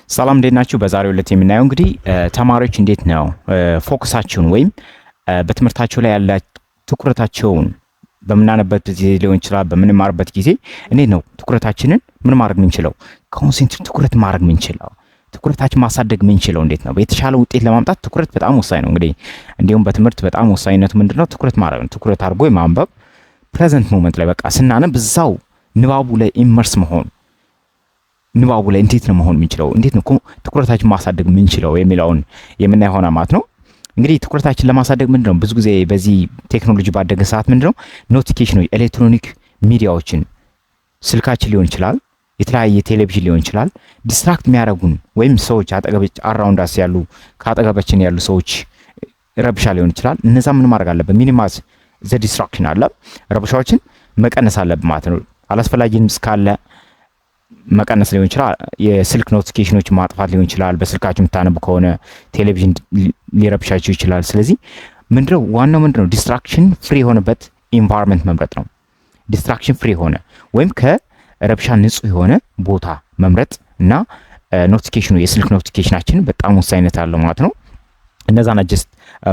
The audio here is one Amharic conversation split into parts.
ሰላም፣ እንዴት ናችሁ? በዛሬው ዕለት የምናየው እንግዲህ ተማሪዎች እንዴት ነው focus ኣቸውን ወይም በትምህርታቸው ላይ ያለ ትኩረታቸውን በምናነበት ጊዜ ሊሆን ይችላል፣ በምንማርበት ጊዜ እንዴት ነው ትኩረታችንን ምን ማድረግ ምንችለው፣ concentrate ትኩረት ማድረግ ምንችለው፣ ትኩረታችን ማሳደግ ምንችለው እንዴት ነው? የተሻለ ውጤት ለማምጣት ትኩረት በጣም ወሳኝ ነው። እንግዲህ እንዲሁም በትምህርት በጣም ወሳኝነቱ ምንድነው? ትኩረት ማድረግ ነው። ትኩረት አድርጎ የማንበብ፣ present moment ላይ በቃ ስናነብ እዛው ንባቡ ላይ immerse መሆን፣ ንባቡ ላይ እንዴት ነው መሆን የምንችለው፣ እንዴት ነው ትኩረታችን ማሳደግ የምንችለው የሚለውን የምናየው ይሆናል ማለት ነው። እንግዲህ ትኩረታችን ለማሳደግ ምንድነው፣ ብዙ ጊዜ በዚህ ቴክኖሎጂ ባደገ ሰዓት ምንድነው notification ኖች፣ ኤሌክትሮኒክ ሚዲያዎችን፣ ስልካችን ሊሆን ይችላል፣ የተለያየ ቴሌቪዥን ሊሆን ይችላል፣ distract የሚያደርጉን ወይም ሰዎች አጠገቦች around us ያሉ፣ ከአጠገባችን ያሉ ሰዎች ረብሻ ሊሆን ይችላል። እነዛ ምን ማድረግ አለብን? Minimize the distraction አለ፣ ረብሻዎችን መቀነስ አለብን ማለት ነው። አላስፈላጊ ድምፅ ካለ መቀነስ ሊሆን ይችላል። የስልክ notification ኖች ማጥፋት ሊሆን ይችላል። በስልካችሁ የምታነቡ ከሆነ ቴሌቪዥን ሊረብሻችሁ ይችላል። ስለዚህ ምንድነው ዋናው፣ ምንድነው distraction free የሆነበት environment መምረጥ ነው። Distraction free የሆነ ወይም ከረብሻ ንጹህ የሆነ ቦታ መምረጥ እና notification ኑ፣ የስልክ notification ናችን በጣም ወሳኝነት አለው ማለት ነው። እነዛን adjust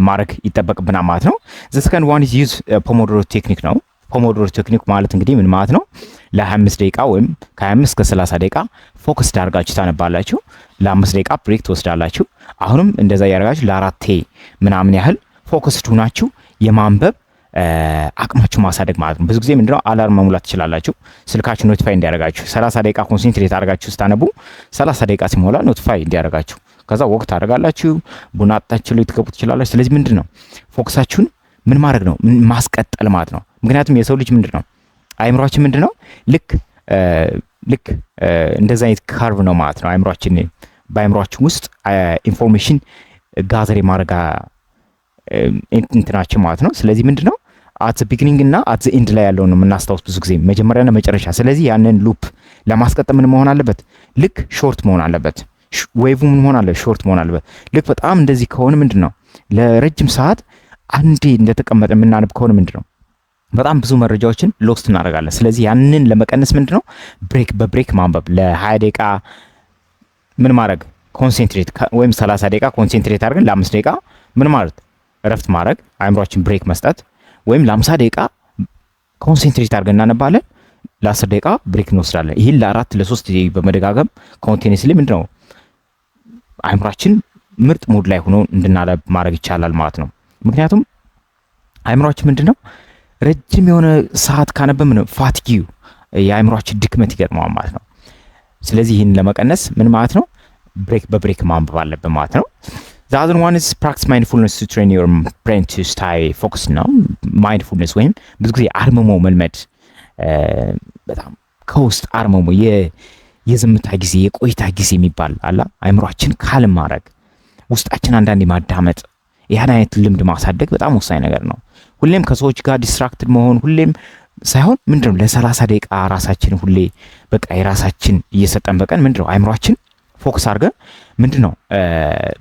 ማድረግ ይጠበቅብናል ማለት ነው። The second one is use Pomodoro technique ነው። Pomodoro technique ማለት እንግዲህ ምን ማለት ነው? ለ25 ደቂቃ ወይም ከ25 እስከ 30 ደቂቃ focus አድርጋችሁ ታነባላችሁ። ለ5 ደቂቃ break ትወስዳላችሁ። አሁንም እንደዛ እያደረጋችሁ ለአራቴ ምናምን ያህል focused ሁናችሁ የማንበብ አቅማችሁ ማሳደግ ማለት ነው። ብዙ ጊዜ ምንድነው alarm መሙላት ትችላላችሁ። ስልካችሁ notify እንዲያደርጋችሁ፣ 30 ደቂቃ concentrate አድርጋችሁ ስታነቡ 30 ደቂቃ ሲሞላ notify እንዲያደርጋችሁ፣ ከዛ walk ታደርጋላችሁ፣ ቡና አጣችሁ ልትገቡ ትችላላችሁ። ስለዚህ ምንድን ነው focus ኣችሁን ምን ማድረግ ነው፣ ማስቀጠል ማለት ነው። ምክንያቱም የሰው ልጅ ምንድን ነው፣ አይምሯችን ምንድን ነው፣ ልክ እንደዛ አይነት curve ነው ማለት ነው። አይምሯችን፣ በአይምሯችን ውስጥ information gather የማድረግ እንትናችን ማለት ነው። ስለዚህ ምንድን ነው at beginning እና at end ላይ ያለውን ነው የምናስታውስ ብዙ ጊዜ፣ መጀመሪያና መጨረሻ። ስለዚህ ያንን loop ለማስቀጠል ምን መሆን አለበት? ልክ short መሆን አለበት። Wave ምን መሆን አለበት? Short መሆን አለበት። ልክ በጣም እንደዚህ ከሆነ ምንድን ነው ለረጅም ሰዓት አንዴ እንደተቀመጠ የምናነብ ከሆነ ምንድን ነው በጣም ብዙ መረጃዎችን lost እናደርጋለን። ስለዚህ ያንን ለመቀነስ ምንድን ነው break በ break ማንበብ፣ ለ20 ደቂቃ ምን ማድረግ concentrate ወይም 30 ደቂቃ concentrate አድርገን ለ5 ደቂቃ ምን ማለት እረፍት ማድረግ፣ አእምሯችን break መስጠት፣ ወይም ለ50 ደቂቃ concentrate አድርገን እናነባለን፣ ለ10 ደቂቃ break እንወስዳለን። ይህን ለአራት ለሶስት በመደጋገም continuously ምንድን ነው አእምሯችን ምርጥ mood ላይ ሆኖ እንድናነብ ማድረግ ይቻላል ማለት ነው። ምክንያቱም አእምሯችን ምንድን ነው ረጅም የሆነ ሰዓት ካነበብን fatigue፣ የአእምሯችን ድክመት ይገጥመዋል ማለት ነው። ስለዚህ ይህን ለመቀነስ ምን ማለት ነው break በ break ማንበብ አለብን ማለት ነው። The other one is practice mindfulness to train your brain to stay focused ነው። Mindfulness ወይም ብዙ ጊዜ አርምሞ መልመድ፣ በጣም ከውስጥ አርምሞ፣ የዝምታ ጊዜ፣ የቆይታ ጊዜ የሚባል አላ፣ አእምሯችን calm ማድረግ፣ ውስጣችን አንዳንዴ ማዳመጥ፣ ያን አይነት ልምድ ማሳደግ በጣም ወሳኝ ነገር ነው። ሁሌም ከሰዎች ጋር distracted መሆን ሁሌም ሳይሆን ምንድነው ለ30 ደቂቃ ራሳችን ሁሌ በቃ የራሳችን እየሰጠን በቀን ምንድነው አእምሯችን focus አድርገን ምንድነው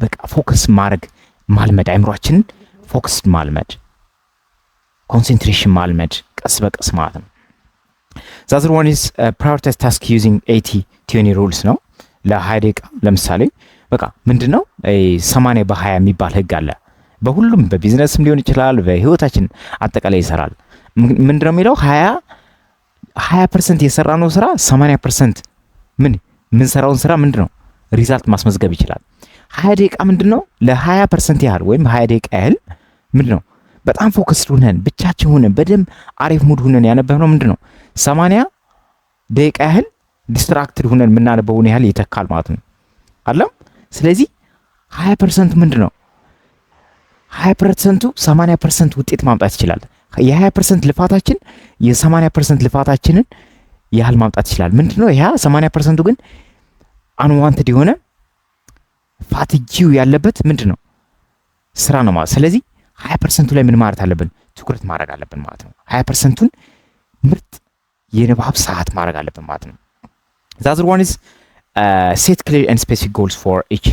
በቃ focus ማድረግ ማልመድ፣ አእምሯችንን focus ማልመድ፣ concentration ማልመድ ቀስ በቀስ ማለት ነው። The other one is prioritize task using 80/20 rules ነው። ለ20 ደቂቃ ለምሳሌ በቃ ምንድን ነው 80 በ20 የሚባል ህግ አለ። በሁሉም በቢዝነስም ሊሆን ይችላል፣ በህይወታችን አጠቃላይ ይሰራል። ምንድን ነው የሚለው፣ 20% የሰራነው ስራ 80% ምን የምንሰራውን ስራ ምንድን ነው result ማስመዝገብ ይችላል። 20 ደቂቃ ምንድን ነው ለ20% ያህል ወይም 20 ደቂቃ ያህል ምንድን ነው በጣም focused ሁነን፣ ብቻችን ሁነን፣ በደንብ አሪፍ mood ሁነን ያነበብነው ምንድን ነው 80 ደቂቃ ያህል distracted ሁነን የምናነበውን ያህል ይተካል ማለት ነው አለም። ስለዚህ 20% ኡ ምንድን ነው 20% ኡ 80% ውጤት ማምጣት ይችላል። የ20% ልፋታችን የ80% ልፋታችንን ያህል ማምጣት ይችላል። ምንድን ነው ያ 80% ኡ ግን unwanted የሆነ fatigue ያለበት ምንድን ነው ስራ ነው ማለት። ስለዚህ 20% ኡ ላይ ምን ማለት አለብን? ትኩረት ማድረግ አለብን ማለት ነው። 20% ኡን ምርጥ የንባብ ሰዓት ማድረግ አለብን ማለት ነው። The other one is set clear and specific goals for each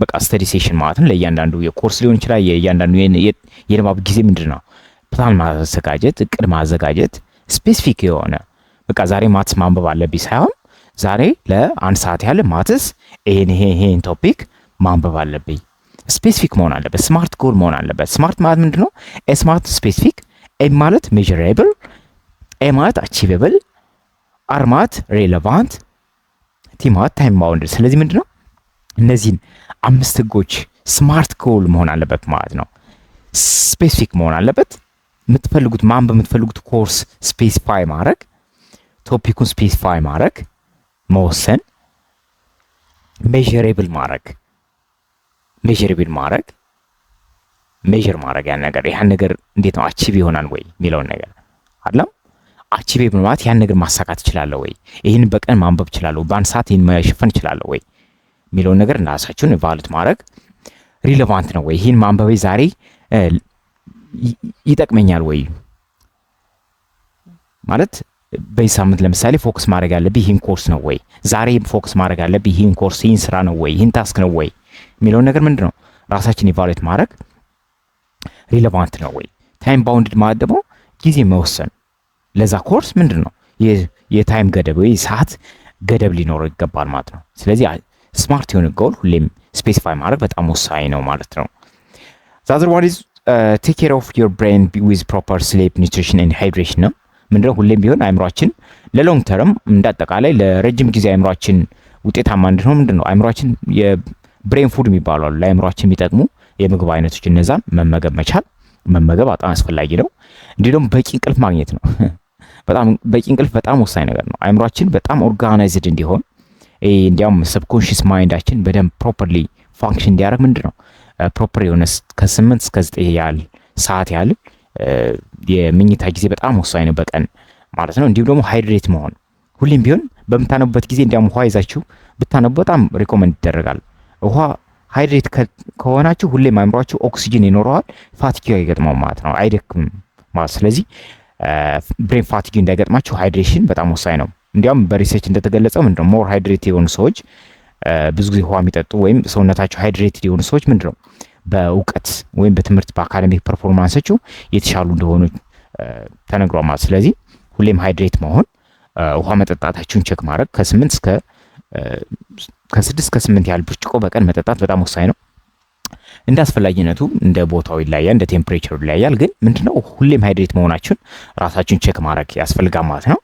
በቃ study session ማለት ነው። ለእያንዳንዱ የኮርስ ሊሆን ይችላል። የእያንዳንዱ የንባብ ጊዜ ምንድን ነው ፕላን ማዘጋጀት፣ እቅድ ማዘጋጀት፣ specific የሆነ በቃ ዛሬ maths ማንበብ አለብኝ ሳይሆን ዛሬ ለአንድ ሰዓት ያህል maths ይሄን ይሄን ይሄን topic ማንበብ አለብኝ። Specific መሆን አለበት። SMART goal መሆን አለበት። SMART ማለት ምንድን ነው? S ማለት specific፣ M ማለት measurable፣ A ማለት achievable፣ R ማለት relevant፣ T ማለት time bounded። ስለዚህ ምንድን ነው እነዚህን አምስት ህጎች SMART goal መሆን አለበት ማለት ነው። Specific መሆን አለበት። የምትፈልጉት ማንበብ የምትፈልጉት course specify ማድረግ፣ topic ኩን specify ማድረግ፣ መወሰን፣ measurable ማድረግ measure ማድረግ ያን ነገር እንዴት ነው achieve ይሆናል ወይ የሚለውን ነገር አይደለም። Achievable ማለት ያን ነገር ማሳካት እችላለሁ ወይ፣ ይህን በቀን ማንበብ እችላለሁ፣ በአንድ ሰዓት ይህን መሸፈን እችላለሁ ወይ የሚለውን ነገር ራሳችሁን evaluate ማድረግ፣ relevant ነው ወይ፣ ይህን ማንበቤ ዛሬ ይጠቅመኛል ወይ ማለት በዚህ ሳምንት ለምሳሌ focus ማድረግ ያለብኝ ይህን ኮርስ ነው ወይ፣ ዛሬ focus ማድረግ ያለብኝ ይህን ኮርስ፣ ይህን ስራ ነው ወይ፣ ይህን task ነው ወይ የሚለውን ነገር ምንድን ነው ራሳችን evaluate ማድረግ፣ relevant ነው ወይ። Time bounded ማለት ደግሞ ጊዜ መወሰን ለዛ ኮርስ ምንድን ነው የ time ገደብ ወይ ሰዓት ገደብ ሊኖረው ይገባል ማለት ነው። ስለዚህ SMART የሆነ ጎል ሁሌም specify ማድረግ በጣም ወሳኝ ነው ማለት ነው። The other one is take care of your brain with proper sleep, nutrition and hydration ነው። ምንድነው ሁሌም ቢሆን አእምሯችን ለ long term እንደ አጠቃላይ ለረጅም ጊዜ አእምሯችን ውጤታማ እንዲሆን ምንድነው አእምሯችን የ brain food የሚባሉ አሉ፣ ለአእምሯችን የሚጠቅሙ የምግብ አይነቶች፣ እነዛን መመገብ መቻል፣ መመገብ በጣም አስፈላጊ ነው። እንዲሁ ደግሞ በቂ እንቅልፍ ማግኘት ነው። በጣም በቂ እንቅልፍ በጣም ወሳኝ ነገር ነው። አእምሯችን በጣም organized እንዲሆን፣ እንዲያውም subconscious mind ኣችን በደንብ properly function እንዲያደርግ ምንድን ነው proper የሆነ ከ8 እስከ 9 ያህል ሰዓት ያህል የምኝታ ጊዜ በጣም ወሳኝ ነው በቀን ማለት ነው። እንዲሁም ደግሞ hydrate መሆን፣ ሁሌም ቢሆን በምታነቡበት ጊዜ እንዲያውም ውሃ ይዛችሁ ብታነቡ በጣም recommend ይደረጋል። ውሃ hydrate ከሆናችሁ ሁሌም አእምሯችሁ ኦክሲጅን ይኖረዋል፣ fatigue አይገጥመውም ማለት ነው፣ አይደክምም ማለት። ስለዚህ brain fatigue እንዳይገጥማችሁ hydration በጣም ወሳኝ ነው። እንዲያውም በ research እንደተገለጸው ምንድነው more hydrate የሆኑ ሰዎች፣ ብዙ ጊዜ ውሃ የሚጠጡ ወይም ሰውነታቸው hydrated የሆኑ ሰዎች ምንድነው በእውቀት ወይም በትምህርት በ academic performance ኣቸው የተሻሉ እንደሆኑ ተነግሯል ማለት። ስለዚህ ሁሌም hydrate መሆን፣ ውሃ መጠጣታችሁን check ማድረግ፣ ከስምንት እስከ ከ6 እስከ 8 ያህል ብርጭቆ በቀን መጠጣት በጣም ወሳኝ ነው። እንደ አስፈላጊነቱ እንደ ቦታው ይለያያል፣ እንደ temperature ሩ ይለያያል። ግን ምንድነው ሁሌም hydrate መሆናችሁን ራሳችሁን check ማድረግ ያስፈልጋል ማለት ነው።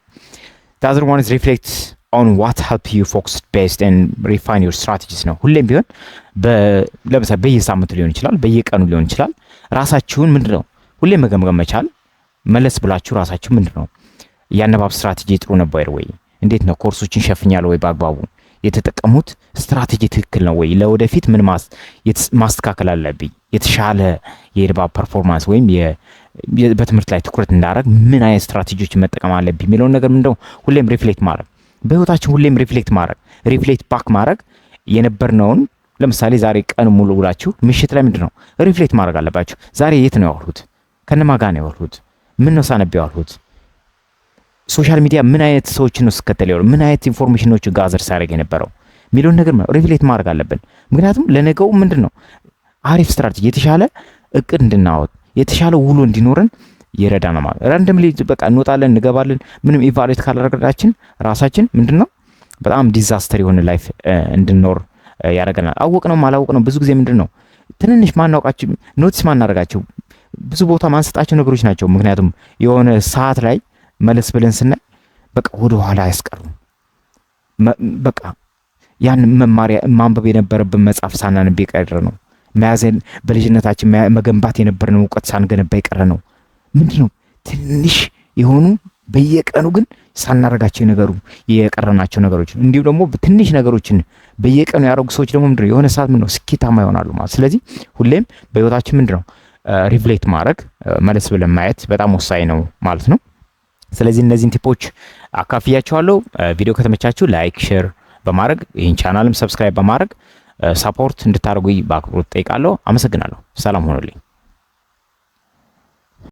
The other one is reflect on what help you focus best and refine your strategies ነው። ሁሌም ቢሆን ለምሳሌ በየሳምንቱ ሊሆን ይችላል፣ በየቀኑ ሊሆን ይችላል። ራሳችሁን ምንድነው ሁሌም መገምገም መቻል፣ መለስ ብላችሁ ራሳችሁ ምንድነው የአነባብ ስትራቴጂ ጥሩ ነበር ወይ? እንዴት ነው ኮርሶችን ሸፍኛለሁ ወይ? በአግባቡ የተጠቀሙት ስትራቴጂ ትክክል ነው ወይ? ለወደፊት ምን ማስተካከል አለብኝ? የተሻለ የንባብ performance ወይም በትምህርት ላይ ትኩረት እንዳደረግ ምን አይነት ስትራቴጂዎችን መጠቀም አለብኝ የሚለውን ነገር ምንድነው ሁሌም reflect ማድረግ፣ በህይወታችን ሁሌም reflect ማድረግ፣ reflect back ማድረግ የነበርነውን። ለምሳሌ ዛሬ ቀን ሙሉ ውላችሁ ምሽት ላይ ምንድን ነው reflect ማድረግ አለባችሁ። ዛሬ የት ነው የዋልሁት? ከነማን ጋር ነው የዋልሁት? ምን ነው ሳነብ የዋልሁት? Social media ምን አይነት ሰዎችን ነው ስከተል የዋልሁት? ምን አይነት information ኖች gather ሳደርግ የነበረው የሚለውን ነገር reflect ማድረግ አለብን። ምክንያቱም ለነገው ምንድን ነው አሪፍ ስትራቴጂ፣ የተሻለ እቅድ እንድናወጥ፣ የተሻለ ውሎ እንዲኖረን ይረዳናል ማለት። Randomly በቃ እንወጣለን እንገባለን፣ ምንም evaluate ካላደረግን ራሳችን ምንድን ነው በጣም disaster የሆነ life እንድንኖር ያደርገናል። አወቅነውም አላወቅነው ብዙ ጊዜ ምንድን ነው ትንንሽ ማናውቃቸው፣ notice ማናደርጋቸው፣ ብዙ ቦታ ማንሰጣቸው ነገሮች ናቸው። ምክንያቱም የሆነ ሰዓት ላይ መለስ ብለን ስናይ በቃ ወደ ኋላ ያስቀሩ፣ በቃ ያን መማሪያ ማንበብ የነበረብን መጽሐፍ ሳናነብ የቀረ ነው። መያዘን በልጅነታችን መገንባት የነበረን እውቀት ሳንገነባ የቀረ ነው። ምንድን ነው ትንሽ የሆኑ በየቀኑ ግን ሳናረጋቸው የነገሩ የቀረናቸው ነገሮች። እንዲሁም ደግሞ ትንሽ ነገሮችን በየቀኑ ያደረጉ ሰዎች ደግሞ ምንድነው የሆነ ሰዓት ምንድነው ስኬታማ ይሆናሉ ማለት። ስለዚህ ሁሌም በህይወታችን ምንድነው reflect ማድረግ፣ መለስ ብለን ማየት በጣም ወሳኝ ነው ማለት ነው። ስለዚህ እነዚህን tip ኦች አካፍያችኋለሁ። ቪዲዮ ከተመቻችሁ like፣ share በማድረግ ይህን channel ም subscribe በማድረግ support እንድታደርጉኝ በአክብሮት እጠይቃለሁ። አመሰግናለሁ። ሰላም ሁኑልኝ።